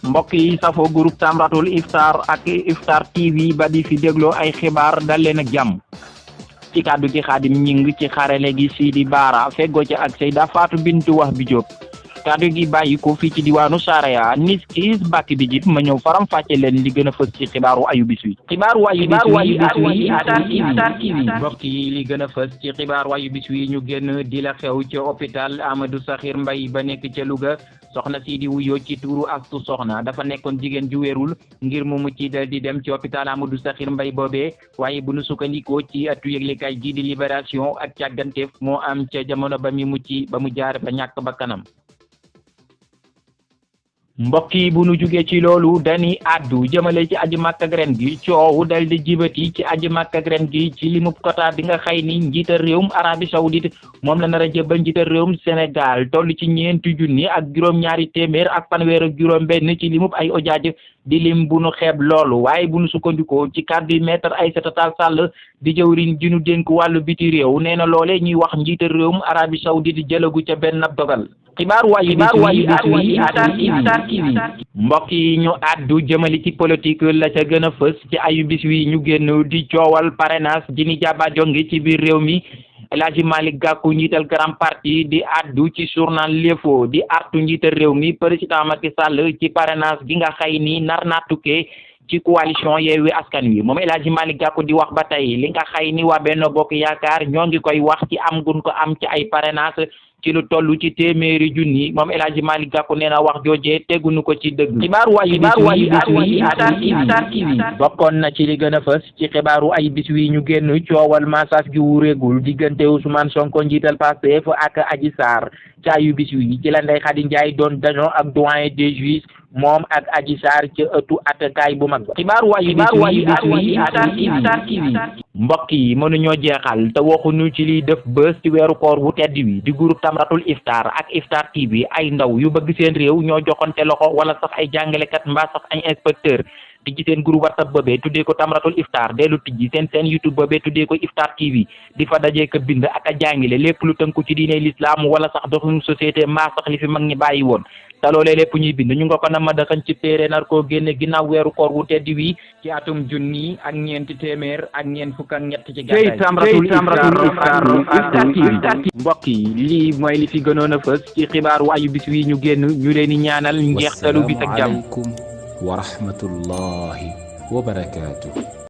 mbokk yi safoo groupe Tamratul Iftar ak Iftar TV ba di fi dégloo ay xibaar dal leen ak jàmm ci kàddu gi Xaadim Ñing ci xarale gi Sidi Baara feggoo ci ak Seyda Fatou Bintou Wax bi Diop kàddu gi bàyyi ko fii ci diwaanu Saraya nis kiis bàkk bi jib ma ñëw faram fàcce leen li gën a fës ci xibaaru ayu bis wi mbokk yi li gën a fës ci xibaaru ayu bis wi ñu génn di la xew ci hôpital Amadou Sakhir Mbaye ba nekk ca Louga soxna si di wuyoo ci tuuru Astu Soxna dafa nekkoon jigéen ju wérul ngir mu mucc dal di dem ci hôpital Amadou Sakhir Mbaye boobee waaye bu nu sukkandikoo ci atu yëglekaay ji di Libération ak càgganteef moo am ca jamono ba mu mucc ba mu jaar ba ñàkk ba kanam. mbokk yi bu nu jugee ci loolu dañuy àddu jëmale ci aji màkk ak ren gi coow dal di jibati ci aji màkk ak ren gi ci limub quota bi nga xëy ni njiital réewum Arabie Saoudite moom la nar a jëbal njiital réewum Sénégal toll ci 4 ak juróom-ñaari téeméer ak fanweer ak juróom-benn ci limub ay ojaaj di lim bu nu xeeb loolu waaye bu nu sukkandikoo ci kàddu maître Aïssata Tall Sall di jëwriñ ji nu dénk wàllu biti réew nee na loole ñuy wax njiital réewum Arabie Saoudite jëlagu ca benn ab dogal. xibaar waayu mbokk yi ñu àddu jëmali ci politique la ca gën a fës ci ayu bis wi ñu génn di coowal parrainage di ni jaba jongi ci biir réew mi El Hadji Malick Gakou njiital grand parti di àddu ci journal L'Info di artu njiital réew mi président Macky Sall ci parrainage gi nga xëy ni nar naa tukkee ci coalition Yewwi Askan Wi moom El Hadji Malick Gakou di wax ba tey li nga xëy ni waa Benno Bokk Yaakaar ñoo ngi koy wax ci am gun ko am ci ay parrainage ci lu toll ci téeméeri junni moom El Hadji Malick Gakou nee na wax joojee tegunu ko ci dëgg. xibaaru ay bis wi bokkoon na ci li gën a fës ci xibaaru ay bis wi ñu génn coowal massage gi wuréegul diggante Ousmane Sonko njiital Pastef ak Adji Sarr ci ayu bis wi ci la Ndeye Khady Ndiaye doon dañoo ak doyen des juges moom ak Adji Sarr ci ëttu attakaay bu mag ba. xibaaru ay mbokk yi mënuñoo jeexal te waxuñu ci liy def bës ci weeru koor wu tedd wi di groupe Tamratul Iftar ak Iftar TV ay ndaw yu bëgg seen réew ñoo joxante loxo wala sax ay jàngalekat mbaa sax ay inspecteur tijji seen groupe WhatsApp boobee tuddee ko Tamratul Iftar dellu tijji seen YouTube boobee tuddee ko Iftar TV di fa dajee ko bind ak a jàngile lépp lu tënku ci diine l'islam wala sax doxinu société mbaa sax li fi mag ñi bàyyi woon te loolee lépp ñuy bind ñu nga ko na ma daxañ ci téere nar koo génne ginnaaw weeru koor wu tedd wi ci atum 1900 ak ñeent fukk ak ñett ci gàddaay Tamratul Iftar mbokk yi lii mooy li fi gënoon a fës ci xibaaru ayu bis wi ñu génn ñu leen di ñaanal njeextalu bis ak jàmm wa rahmatullahi wa barakaatuh.